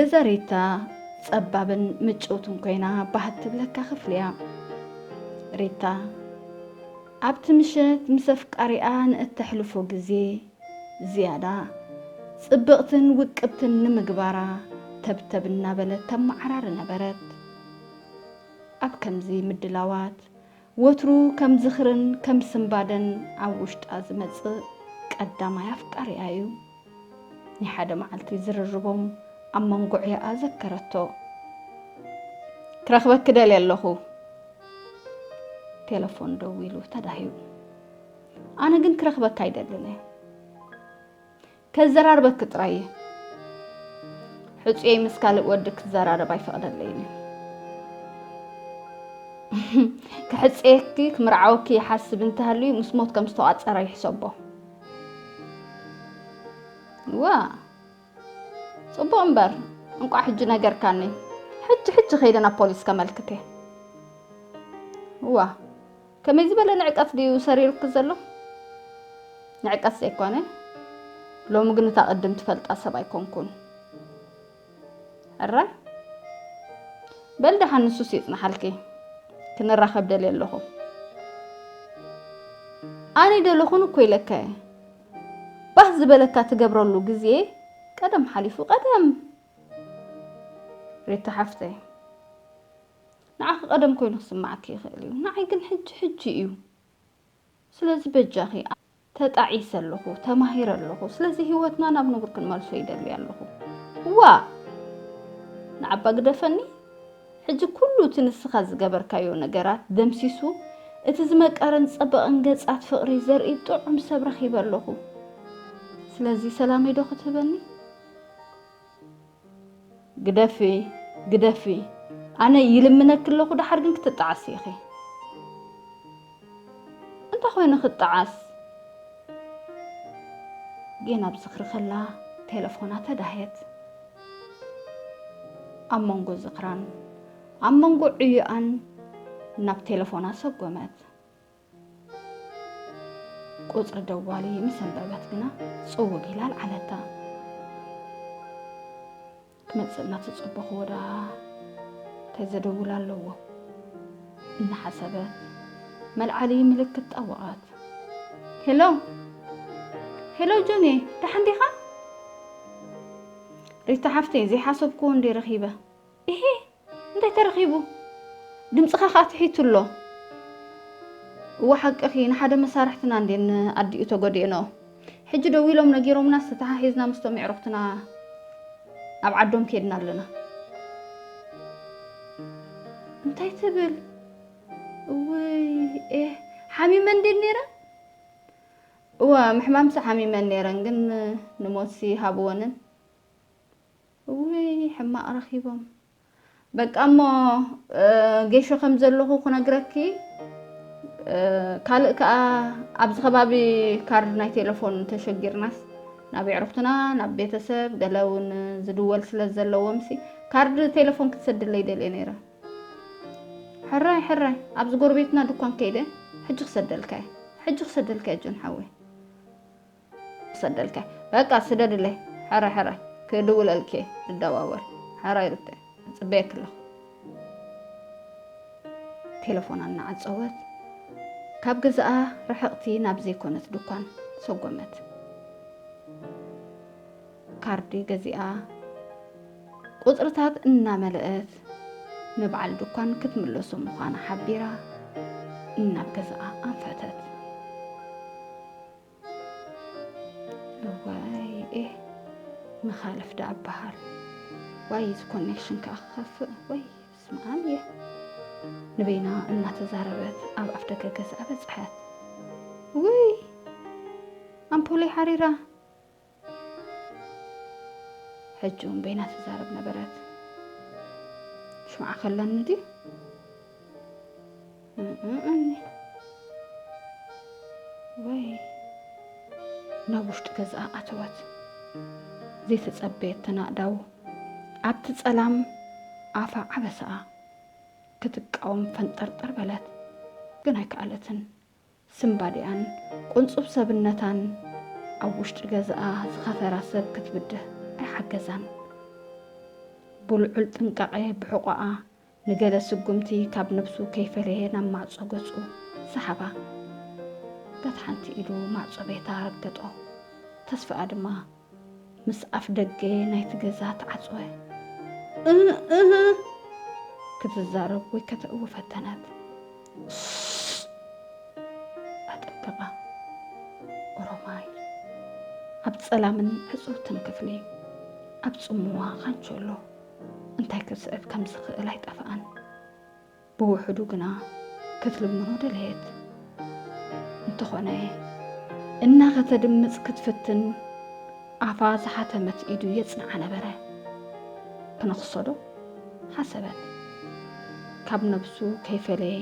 ገዛ ሪታ ጸባብን ምጭውትን ኮይና ባህ ትብለካ ክፍሊ እያ። ሪታ ኣብቲ ምሸት ምስ ኣፍቃሪኣ ንእተሕልፎ ግዜ ዝያዳ ጽብቕትን ውቅብትን ንምግባራ ተብተብ እናበለት ተመዓራሪ ነበረት። ኣብ ከምዚ ምድላዋት ወትሩ ከም ዝኽርን ከም ስንባደን ኣብ ውሽጣ ዝመጽእ ቀዳማይ ኣፍቃሪኣ እዩ። ናይ ሓደ መዓልቲ ዝርርቦም ኣብ መንጎ ዕዮኣ ዘከረቶ። "ክረኽበኪ ደልየ ኣለኹ።" ቴለፎን ደዊሉ ተዳህዩ። "ኣነ ግን ክረኽበካ ኣይደልን እየ። ከዘራርበኪ ጥራይ እየ። ሕጹየይ ምስ ካልእ ወዲ ክዘራረብ ኣይፈቕደለይን እዩ። ክሕጽየኪ፣ ክምርዓወኪ ይሓስብ እንተሃልዩ ምስ ሞት ከም ዝተቋጸረ ይሕሰቦ።" "ዋ፣ ጽቡቕ እምበር፣ እንቋዕ ሕጂ ነገርካኒ። ሕጂ ሕጂ ከይደ ናብ ፖሊስ ከመልክት እየ።" "ዋ፣ ከመይ ዝበለ ንዕቀት ድዩ ሰሪሩኪ ዘሎ?" "ንዕቀት ዘይኮነ፣ ሎሚ ግን እታ ቅድም ትፈልጣ ሰብ ኣይኮንኩን። ሕራይ፣ በል ደሓን ንሱስ ይጽንሓልኪ፣ ክንራኸብ ደልየ ኣለኹ። ኣነ ደለኹን እኮ ኢለካ እየ። ባህ ዝበለካ ትገብረሉ ግዜ ቀደም ሓሊፉ ቀደም። ሪታ ሓፍተይ፣ ንዓኺ ቀደም ኮይኑ ክስምዓኪ ይኽእል እዩ፣ ንዓይ ግን ሕጂ ሕጂ እዩ። ስለዚ በጃኺ፣ ተጣዒሰ ኣለኹ፣ ተማሂረ ኣለኹ። ስለዚ ህይወትና ናብ ንቡር ክንመልሶ ይደሊ ኣለኹ።" "ዋ! ንዓባ ግደፈኒ። ሕጂ ኩሉ እቲ ንስኻ ዝገበርካዮ ነገራት ደምሲሱ፣ እቲ ዝመቀረን ዝጸበቐን ገጻት ፍቕሪ ዘርኢ ጥዑም ሰብ ረኺበ ኣለኹ። ስለዚ ሰላመይ ዶ ክትህበኒ?" "ግደፊ፣ ግደፊ። ኣነ ይልምነኪ ኣለኹ፣ ደሓር ግን ክትጠዓሲ ኢኺ።" "እንታይ ኮይኑ ክጠዓስ?" ጌና ኣብ ዝኽሪ ከላ ቴለፎና ተዳህየት። ኣብ መንጎ ዝኽራን ኣብ መንጎ ዕዮኣን ናብ ቴለፎና ሰጎመት። ቁጽሪ ደዋሊ ምስ ኣንበበት ግና ጽውግ ኢላ ኣልዓለታ። ክመጽእ እናተጸበኹዎ ደኣ እንታይ ዘደውል ኣለዎ እናሓሰበት መልዓሊ ምልክት ጠወቐት። "ሄሎ፣ ሄሎ ጆኒ፣ ደሓን ዲኻ?" "ሪታ ሓፍተይ፣ ዘይሓሰብክዎ እንድየ ረኺበ።" "እሂ፣ እንታይ ተረኺቡ? ድምፅኻ ኸዓ ትሒቱ ኣሎ።" "እወ፣ ሓቅኺ፣ ንሓደ መሳርሕትና እንድየን ኣዲኡ ተጎዲእንኦ። ሕጂ ደዊሎም ነጊሮምናስ ተተሓሒዝና ምስቶም የዕሩኽትና ኣብ ዓዶም ኬድና ኣለና።" "እንታይ ትብል? እውይ፣ ኤህ፣ ሓሚመ እንድየን ነይረ?" "እወ፣ ምሕማምሲ ሓሚመን ነይረን፣ ግን ንሞትሲ ሃብወንን።" እውይ፣ ሕማቕ ረኺቦም። በቃ እሞ፣ እ፣ ጌሾ ከም ዘለኹ ክነግረኪ፣ እ፣ ካልእ ከኣ ኣብዚ ከባቢ ካርድ ናይ ቴሌፎን ተሸጊርናስ ናብ የዕሩኽትና፣ ናብ ቤተሰብ፣ ገለ እውን ዝድወል ስለ ዘለዎምሲ ካርድ ቴሌፎን ክትሰድለይ ደልየ ነይረ። ሕራይ፣ ሕራይ፣ ኣብዚ ጎረቤትና ድኳን ከይደ ሕጂ ክሰደልካ እየ። ሕጂ ክሰደልካ እየ ጆን ሓወይ። ክሰደልካ። በቃ ስደድለይ። ሕራይ፣ ሕራይ፣ ክድውለልኪ እየ፣ ንደዋወል። ሕራይ ሩተ፣ እጽበየኪ ኣለኹ። ቴሌፎና እናዓጸወት ካብ ገዛኣ ርሕቕቲ ናብ ዘይኮነት ድኳን ሰጎመት። ካርዲ ገዚኣ ቁጽርታት እናመልአት ንበዓል ድኳን ክትምለሶ ምዃና ሓቢራ ናብ ገዛኣ ኣንፈተት። እዋይ፣ ኤህ፣ መኻልፍ ደኣ በሃል። ዋይ፣ እዚ ኮኔክሽን ከኣ ክኸፍእ። ወይ፣ በስመ ኣብ እየ። ንበይና እናተዛረበት ኣብ ኣፍደገ ገዝኣ በጽሐት። ውይ፣ ኣምፖለይ ሓሪራ። ሕጂ እውን በይና ትዛረብ ነበረት። ሽምዓ ከላኒ ድዩ? እእእኒ። ወይ፣ ናብ ውሽጢ ገዝኣ ኣተወት። ዘይተጸበየት ተናእዳው ኣብቲ ጸላም ኣፋ ዓበሳኣ ክትቃወም ፈንጠርጠር በለት፣ ግን ኣይከኣለትን። ስምባዲኣን ቁንጹብ ሰብነታን ኣብ ውሽጢ ገዛኣ ዝኸፈራ ሰብ ክትብድህ ኣይሓገዛን። ብልዑል ጥንቃቐ ብሕቖኣ ንገለ ስጉምቲ ካብ ነብሱ ከይፈለየ ናብ ማዕጾ ገጹ ሰሓባ። በቲ ሓንቲ ኢዱ ማዕጾ ቤታ ረገጦ። ተስፋኣ ድማ ምስ ኣፍ ደገ ናይቲ ገዛ ተዓጽወ። እህ እህ ክትዛረብ ወይ ከተእዊ ፈተነት። ኣጠንቀቓ። ኦሮማይ ኣብ ጸላምን ዕጽውትን ክፍሊ ኣብ ጽምዋ ካንቸሎ እንታይ ክስዕብ ከም ዝኽእል ኣይጠፍኣን። ብውሕዱ ግና ክትልምኖ ደለየት። እንተኾነ እናኸተድምጽ ክትፍትን ኣፋ ዝሓተመት ኢዱ የጽንዓ ነበረ። ክነኽሶዶ ሓሰበት። ካብ ነብሱ ከይፈለየ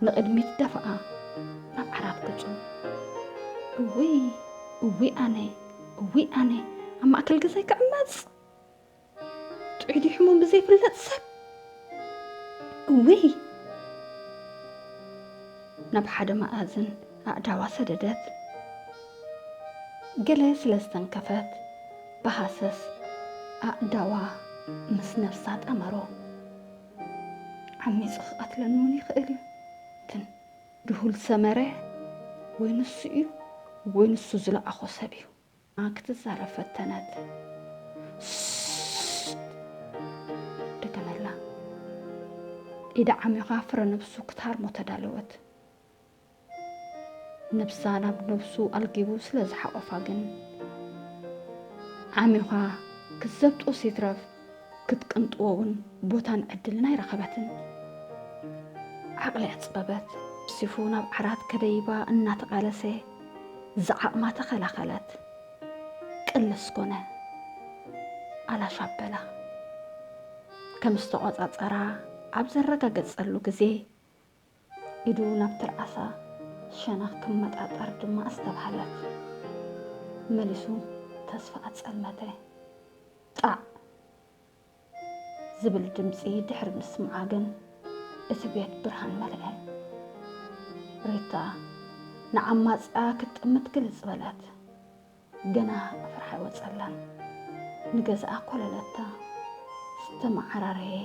ንቕድሚት ደፍኣ ናብ ዓራት ገጹ። እውይ እውይ ኣነ እውይ ኣነ ኣብ ማእከል ገዛይ ክዕመጽ ጥዑይ ድዩ ሕሙም ብዘይፍለጥ ሰብ እውይ ናብ ሓደ መኣዝን ኣእዳዋ ሰደደት። ገለ ስለ ዝተንከፈት ብሃሰስ ኣእዳዋ ምስ ነብሳ ጠመሮ። ዓሚጹ ክቐትለኒ እውን ይኽእል እዩ። ግን ድሁል ሰመረ ወይ ንሱ እዩ ወይ ንሱ ዝለኣኾ ሰብ እዩ ክትዛረብ ፈተነት። ደገመላ። ኢዳ ዓሚኻ ፍረ ነብሱ ክትሃርሞ ተዳለወት። ነብሳ ናብ ነብሱ ኣልጊቡ ስለ ዝሓቖፋ ግን ዓሚኻ ክትዘብጦስ ይትረፍ ክትቅንጥዎ እውን ቦታን ዕድልን ኣይረኸበትን። ዓቕሊ ኣጽበበት። ሲፉ ናብ ዓራት ከደይባ እናተቓለሰ ዝዓቕማ ተኸላኸለት። ቅልስ ኮነ። ኣላሽ ኣበላ። ከም ዝተቖጻጸራ ኣብ ዘረጋገጸሉ ግዜ ኢዱ ናብ ትርኣሳ ሸነኽ ክመጣጠር ድማ ኣስተብሃለት። መሊሱ ተስፋ ኣጸልመተ። ጣዕ ዝብል ድምጺ ድሕሪ ምስምዓ ግን እቲ ቤት ብርሃን መልአ። ሪታ ንዓማጺኣ ክትጥምት ግልጽ በለት። ገና ፍርሒ ኣይወጸላን። ንገዛኣ ኮለለታ። ዝተመዓራረየ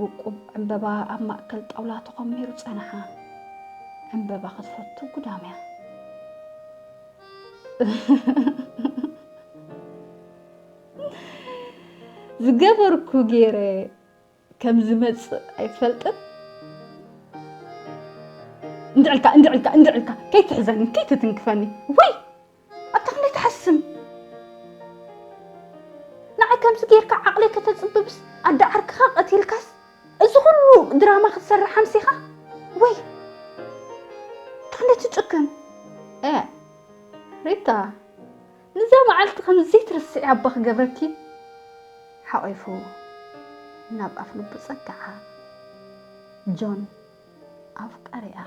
ውቁብ ዕምበባ ኣብ ማእከል ጣውላ ተኾሚሩ ጸንሓ። ዕምበባ ክትፈቱ ጉዳም እያ። ዝገበርኩ ገይረ ከም ዝመጽእ ኣይትፈልጥን? እንድዕልካ እንድዕልካ እንድዕልካ ከይትሕዘኒ ከይትትንክፈኒ። ወይ ኣብታ ክንደይ ትሓስም? ንዓይ ከምዚ ጌርካ ዓቕለይ ከተጽብብስ ኣደ ዓርክኻ ቀቲልካስ እዚ ኩሉ ድራማ ክትሰርሕ ኣምሲኻ? ወይ ኣብታ ክንደይ ትጭክን? እ ሪታ ንዛ መዓልቲ ከም ዘይትርስዒ ኣባ ክገብረኪ። ሓቒፉ ናብ ኣፍ ልቡ ጸግዓ። ጆን ኣፍቃሪኣ።